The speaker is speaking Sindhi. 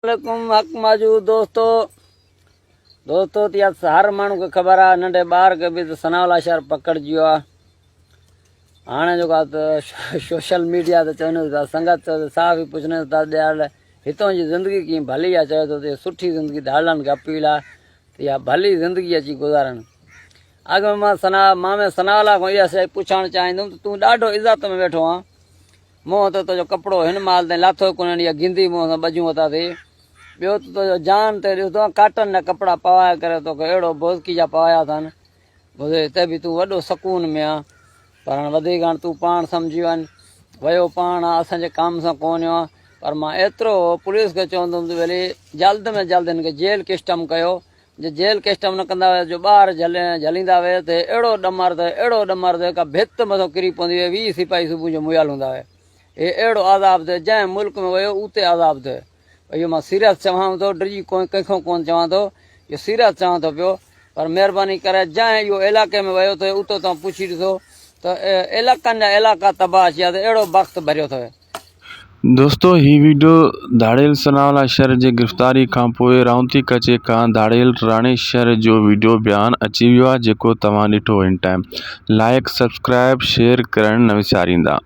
عليڪم حق موجود دوستو دوستو ته يا هر ماڻهو کي خبر آهي ننڍي ٻار کي به ته ثناء الله شهر پڪڙجي ويو آهي هاڻي جيڪو آهي ته سوشل ميڊيا تي چون ٿا سنگت چئو ته صحافي پڇن ٿا ڏيال هتان جي زندگي ڪيئن ڀلي آهي چوي ٿو ته سٺي زندگي ڌاڙيلن کي اپيل آهي ته اها ڀلي زندگي اچي گذارن اڳ ۾ مان ثنا مامي ثناء الله کان اها شيء پڇڻ چاهيندم ته تون ڏاڍو عزت ۾ ويٺو آهين منهن ته تنهنجو ڪپڙو هن مهل تائين لاٿو ئي ڪونهي يا گندي منهن سان ٻجهون وتا ٿي. ٻيو ته تنهنجو جان تي ڏسندو آهيان ڪاٽن جا ڪپڙا پوائي ڪري توکي اهڙو بوزڪي جا پوايا اٿن. ٻڌي ته به تون وڏو سڪون ۾ آن. پر هاڻ وڌيڪ هاڻ تون پاڻ سمجهي وڃ. ويو پاڻ آ اسان جي ڪم سان ڪونهيو آ. پر مان ايترو پوليس کي چوندم ته ڀلي جلد ۾ جلد هن کي جيل ڪسٽم ڪيو. جي جيل ڪسٽم نه ڪندا هيس جو ٻاهر جهليندا ويس ته اهڙو ڏمر ته اهڙو ڏمر ته ڪا ڀت مٿان ڪري پوندي هئي 20 سپاهي صبح جو مئل هوندا هيا هي اهڙو عذاب ته جنهن ملڪ ۾ ويو اتي عذاب ٿئي اهو مان سيريس چوان ٿو ڊڄي ڪنهن کان ڪونه چوان ٿو اهو سيريس چوان ٿو پيو پر مهرباني ڪري جنهن اهو علائقي ۾ ويو ٿئي اتو توهان پڇي ڏسو ته علائقن جا علائقا تباهه ٿي ويا ته اهڙو بخت ڀريو ٿئي. دوستو هي ويڊيو ڌاڙيل ثناء الله شر جي گرفتاري کان پوء رائونتي ڪچي کان ڌاڙيل راڻي شر جو ويڊيو بيان اچي ويو آهي جيڪو توهان ڏٺو ان ٽائيم لائيڪ سبسڪرائيب شيئر ڪرڻ نه وساريندا.